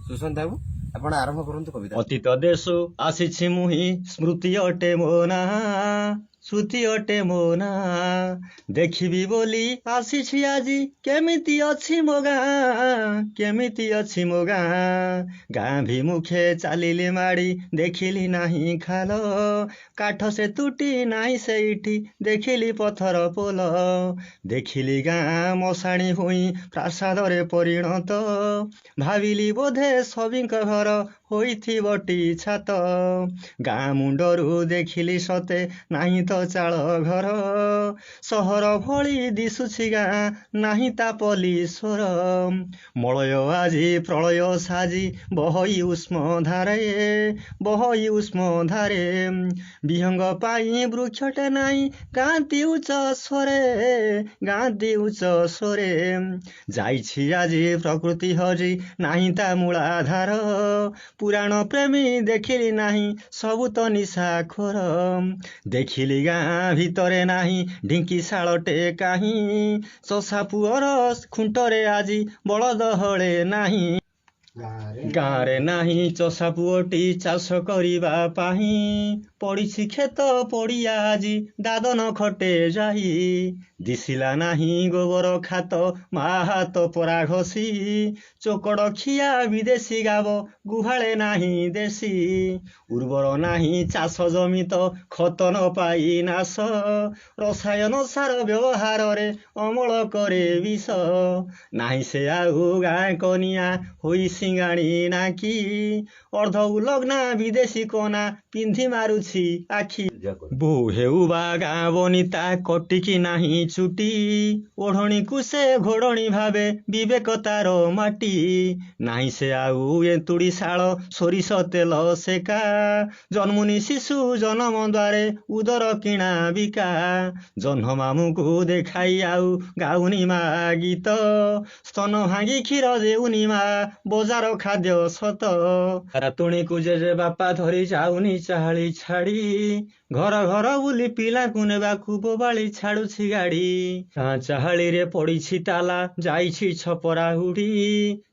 ସୁଶାନ୍ତ ବାବୁ, ଆପଣ ଆରମ୍ଭ କରନ୍ତୁ କବିତା। ଅତୀତ ଦେଶୁ ଆସିଛି ମୁହିଁ, ସ୍ମୃତି ଅଟେ ମୋ ନା, ଶ୍ରୁତି ଅଟେ ମୋ ନା। ଦେଖିବି ବୋଲି ଆସିଛି ଆଜି, କେମିତି ଅଛି ମୋ ଗାଁ, କେମିତି ଅଛି ମୋ ଗାଁ। ଗାଁ ଭିମୁଖେ ଚାଲିଲି ମାଡ଼ି, ଦେଖିଲି ନାହିଁ ଖାଲ, କାଠ ସେ ତୁଟି ନାହିଁ ସେଇଠି, ଦେଖିଲି ପଥର ପୋଲ। ଦେଖିଲି ଗାଁ ମଶାଣି ହୋଇ ପ୍ରାସାଦରେ ପରିଣତ, ଭାବିଲି ବୋଧେ ସଭିଙ୍କ ଘର ହୋଇଥିବଟି ଛାତ। ଗାଁ ମୁଣ୍ଡରୁ ଦେଖିଲି ସତେ ନାହିଁ ତ ଚାଳ ଘର, ସହର ଭଳି ଦିଶୁଛି ଗାଁ, ନାହିଁ ତା ପଲିସ୍ୱର। ମଳୟ ଆଜି ପ୍ରଳୟ ସାଜି ବହଇ ଉଷ୍ମ ଧାରେ, ବହଇ ଉଷ୍ମ ଧାରେ। ବିହଙ୍ଗ ପାଇଁ ବୃକ୍ଷଟେ ନାହିଁ, ଗାନ୍ତି ଉଚ୍ଚ ସ୍ୱରେ, ଗାନ୍ତି ଉଚ୍ଚ ସ୍ୱରେ। ଯାଇଛି ଆଜି ପ୍ରକୃତି ହଜି, ନାହିଁ ତା ମୂଳାଧାର, ପୁରାଣ ପ୍ରେମୀ ଦେଖିଲି ନାହିଁ, ସବୁ ତ ନିଶାଖୋର। ଦେଖିଲି ଗାଁ ଭିତରେ ନାହିଁ ଢିଙ୍କି ଶାଳଟେ କାହିଁ, ଚଷା ପୁଅର ଖୁଣ୍ଟରେ ଆଜି ବଳଦ ହଳେ ନାହିଁ। ଗାଁରେ ନାହିଁ ଚଷା ପୁଅଟି ଚାଷ କରିବା ପାଇଁ, ପଡ଼ିଛି କ୍ଷେତ ପଡ଼ିଆ ଆଜି ଦାଦନ ଖଟେ ଯାଇ। ଦିଶିଲା ନାହିଁ ଗୋବର ଖାତ, ମା ହାତ ପରା ଘଷି, ଚୋକଡ଼ ଖିଆ ବିଦେଶୀ ଗାବ, ଗୁହାଳେ ନାହିଁ ଦେଶୀ। ଉର୍ବର ନାହିଁ ଚାଷ ଜମି ତ ଖତ ନ ପାଇ ନାଶ, ରସାୟନ ସାର ବ୍ୟବହାରରେ ଅମଳ କରେ ବିଷ। ନାହିଁ ସେ ଆଉ ଗାଁ କନିଆ ହୋଇ ସିଙ୍ଗାଣି ନାକି, ଅର୍ଦ୍ଧ ଉଲଗ୍ନା ବିଦେଶୀ କନା ପିନ୍ଧି ମାରୁଛି ଆଖି। ବୋହୂ ହେଉ ବା ଗାଁ ବନିତା, କଟିକି ନାହିଁ ଚୁଟି, ଓଢ଼ଣୀକୁ ସେ ଘୋଡ଼ଣୀ ଭାବେ, ବିବେକ ତାର ମାଟି। ନାହିଁ ସେ ଆଉ ଏନ୍ତୁଡ଼ି ଶାଳ, ସୋରିଷ ତେଲ ସେକା, ଜନ୍ମୁନି ଶିଶୁ ଜନମ ଦ୍ୱାରେ ଉଦର କିଣା ବିକା। ଜହ୍ନ ମାମୁଁକୁ ଦେଖାଇ ଆଉ ଗାଉନି ମା ଗୀତ, ସ୍ତନ ଭାଙ୍ଗି କ୍ଷୀର ଦେଉନି ମା, ବଜାର ଖାଦ୍ୟ ସତ। ରାତୁଣୀକୁ ଜେଜେ ବାପା ଧରି ଯାଉନି ଚାହାଳି ଛାଡ଼ି, ଘର ଘର ବୁଲି ପିଲାଙ୍କୁ ନେବାକୁ ବୋବାଳି ଛାଡୁଛି ଗାଡ଼ି। ଗାଁ ଚାହାଳିରେ ପଡ଼ିଛି ତାଲା, ଯାଇଛି ଛପରା ଉଡ଼ି,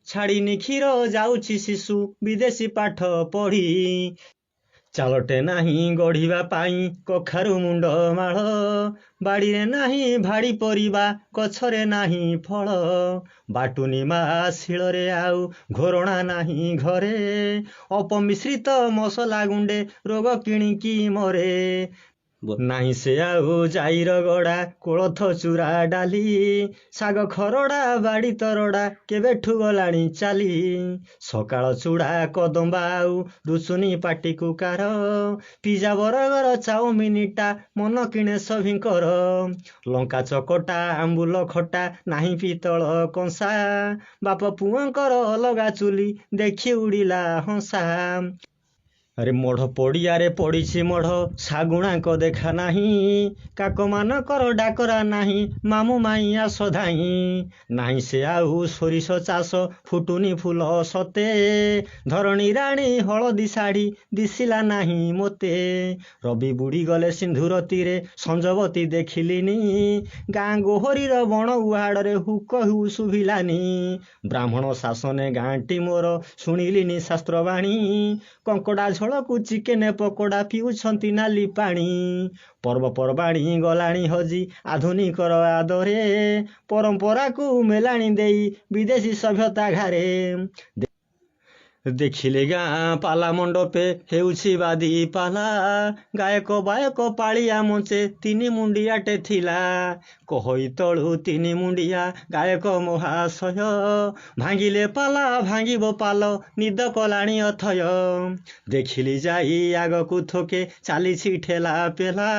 ଛାଡ଼ିନି କ୍ଷୀର ଯାଉଛି ଶିଶୁ ବିଦେଶୀ ପାଠ ପଢ଼ି। ଚାଳଟେ ନାହିଁ ଗଢ଼ିବା ପାଇଁ କଖାରୁ ମୁଣ୍ଡ ମାଳ, ବାଡ଼ିରେ ନାହିଁ ଭାଡ଼ି ପରିବା, ଗଛରେ ନାହିଁ ଫଳ। ବାଟୁନି ମା ଶିଳରେ ଆଉ ଘୋରଣା ନାହିଁ ଘରେ, ଅପମିଶ୍ରିତ ମସଲା ଗୁଣ୍ଡେ ରୋଗ କିଣିକି ମରେ। ନାହିଁ ସେ ଆଉ ଜାଇର ଗଡ଼ା, କୋଳଥ ଚୂରା ଡାଲି, ଶାଗ ଖରଡ଼ା ବାଡ଼ି ତରଡ଼ା କେବେଠୁ ଗଲାଣି ଚାଲି। ସକାଳ ଚୂଡ଼ା କଦମ୍ବା ଆଉ ରୁଚୁନି ପାଟିକୁ କାର, ପିଜା ବର୍ଗର ଚାଉମିନଟା ମନ କିଣେ ସଭିଙ୍କର। ଲଙ୍କା ଚକଟା ଆମ୍ବୁଲ ଖଟା ନାହିଁ ପିତ୍ତଳ କଂସା, ବାପ ପୁଅଙ୍କର ଅଲଗା ଚୁଲି ଦେଖି ଉଡ଼ିଲା ହଂସା। ଆରେ ମଢ଼ ପଡ଼ିଆରେ ପଡ଼ିଛି ମଢ଼, ଶାଗୁଣାଙ୍କ ଦେଖା ନାହିଁ, କାକମାନଙ୍କର ଡାକରା ନାହିଁ, ମାମୁଁ ମାଇଁ ଆସ ଧାଇଁ। ନାହିଁ ସେ ଆଉ ସୋରିଷ ଚାଷ, ଫୁଟୁନି ଫୁଲ ସତେ, ଧରଣୀ ରାଣୀ ହଳଦୀ ଶାଢ଼ୀ ଦିଶିଲା ନାହିଁ ମୋତେ। ରବି ବୁଡ଼ିଗଲେ ସିନ୍ଧୁର ତୀରେ, ସଞ୍ଜବତୀ ଦେଖିଲିନି, ଗାଁ ଗୋହରୀର ବଣ ଉହାଡ଼ରେ ହୁକ ହୁ ଶୁଭିଲାନି। ବ୍ରାହ୍ମଣ ଶାସନେ ଗାଁଟି ମୋର, ଶୁଣିଲିନି ଶାସ୍ତ୍ରବାଣୀ, କଙ୍କଡ଼ା ଝୋଳକୁ ଚିକେନ ପକୋଡ଼ା ପିଉଛନ୍ତି ନାଲି ପାଣି। ପର୍ବପର୍ବାଣୀ ଗଲାଣି ହଜି ଆଧୁନିକର ଆଦରେ, ପରମ୍ପରାକୁ ମେଲାଣି ଦେଇ ବିଦେଶୀ ସଭ୍ୟତା ଘାରେ। ଦେଖିଲେ ଗାଁ ପାଲା ମଣ୍ଡପେ ହେଉଛି ବାଦି ପାଲା, ଗାୟକ ବାୟକ ପାଳିଆ ମଞ୍ଚେ ତିନି ମୁଣ୍ଡିଆଟେ ଥିଲା। କହଇ ତଳୁ ତିନି ମୁଣ୍ଡିଆ ଗାୟକ ମହାଶୟ, ଭାଙ୍ଗିଲେ ପାଲା ଭାଙ୍ଗିବ ପାଲ, ନିଦ କଲାଣି ଅଥୟ। ଦେଖିଲି ଯାଇ ଆଗକୁ ଥୋକେ ଚାଲିଛି ଠେଲା ପେଲା,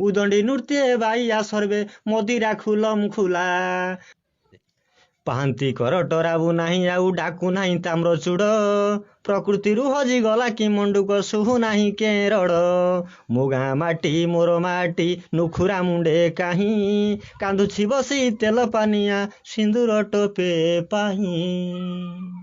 ଉଦଣ୍ଡି ନୃତ୍ୟେ ବାଇଆ ସର୍ବେ ମଦିରା ଖୁଲମ ଖୁଲା। ପାହାନ୍ତି କର ଡରାବୁ ନାହିଁ ଆଉ ଡାକୁ ନାହିଁ ତାମ୍ରଚୂଡ଼, ପ୍ରକୃତିରୁ ହଜିଗଲା କି ମଣ୍ଡୁକ ଶୁଭୁ ନାହିଁ କେଁ ରଡ଼। ମୋ ଗାଁ ମାଟି ମୋର ମାଟି ନୁଖୁରା ମୁଣ୍ଡେ କାହିଁ, କାନ୍ଦୁଛି ବସି ତେଲ ପାନିଆ ସିନ୍ଦୁର ଟୋପେ ପାଇଁ।